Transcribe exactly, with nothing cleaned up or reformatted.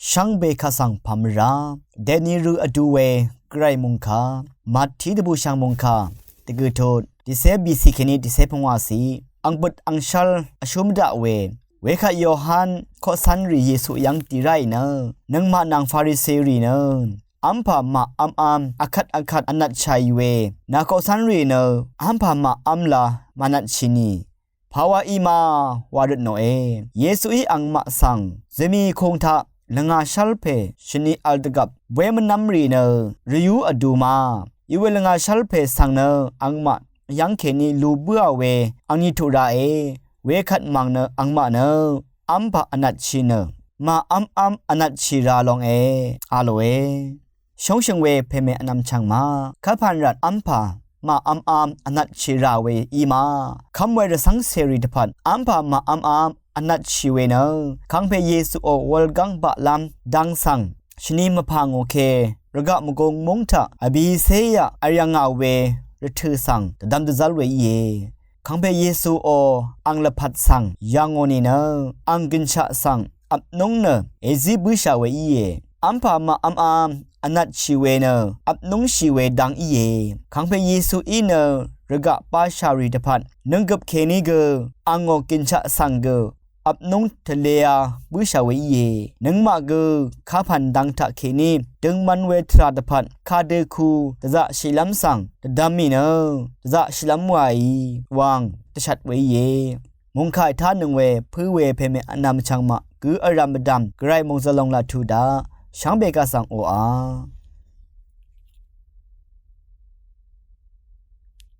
shvngbe kaq svng pàmvrá dèni rø vdu we gvray mòngkà, màtí dvbùshv̀ng mòngkà dvgø̀ tut tiqcé bìcì kèní tiqcé pungwàcì ang bøt ang shv́l vshúm daq we. Wekvt Yohan koqcv́nrì Yesu yv́ng dì ráì nø, nøngmaq nvng Fariserì nø v́mpà màv́mv́m vkvt vkvt vnvtshàì we, nà koqcv́nrì nø v́mpà màv́mv́m la mànvtshì nì, pàwa í ma wa røt nòe. Yesuí angmaq svng zømì kung taq lvngà shv́lpè shvni vl dvgvp bwé mvnv́mrì nø rvyú vdu ma, iwe lvngà shv́lpè svng nø angmaq yv́ng kèní lu bǿà we angni tuq rāe. Wekvt mv̀ng nø angmaq nø v́mpà vnvtshì nø màv́mv́m vnvtshì rā longe a lòe. Shóngshø̀ng we pèmè vnvm chv̀ng ma, kvpv̀n rvt v́mpà màv́mv́m vnvtshì rà we í ma, kv́m we rvcv́ng cèrì dvpvt v́mpà màv́mv́m vnvtshì we nø, kangpè Yesuò wulgáng baqlv́m dang svng shvni mvpà ngò ke, rvgaq mvgung múng taq vbicé yaq vryv̀ngà we rvtø̀ svng dvdvm dvzv́l we íe. Kangpè Yesuò ang lvpat svng yv̀ngò nìnø, ang gø̀nshaq svng vpnúng nø èzí bǿshà we íe. V́mpà màv́mv́m vnvtshì we nø vpnúngshì we dang íe. Kangpè Yesuí nø rvgaq bashà rì dvpvt nǿnggøp kèní gø angò gø̀nshaq svng gø vpnúng tvlea bǿshà we íe. Nøngmaq gø kapv̀n dang taqkèní døngman we tvrà dvpvt kadø ku dvzaqshìlv́m svng dvdvm mì nø, dvzaqshìlv́m wàí wang dvshvt we íe. Mòngkà ètánøng we pǿ we pèmè vnvm chv̀ng maq gǿ vrv̀m vdv̀m gvray mòngzø̀l lòng laq tuq daq shvngbe kaq svng oqà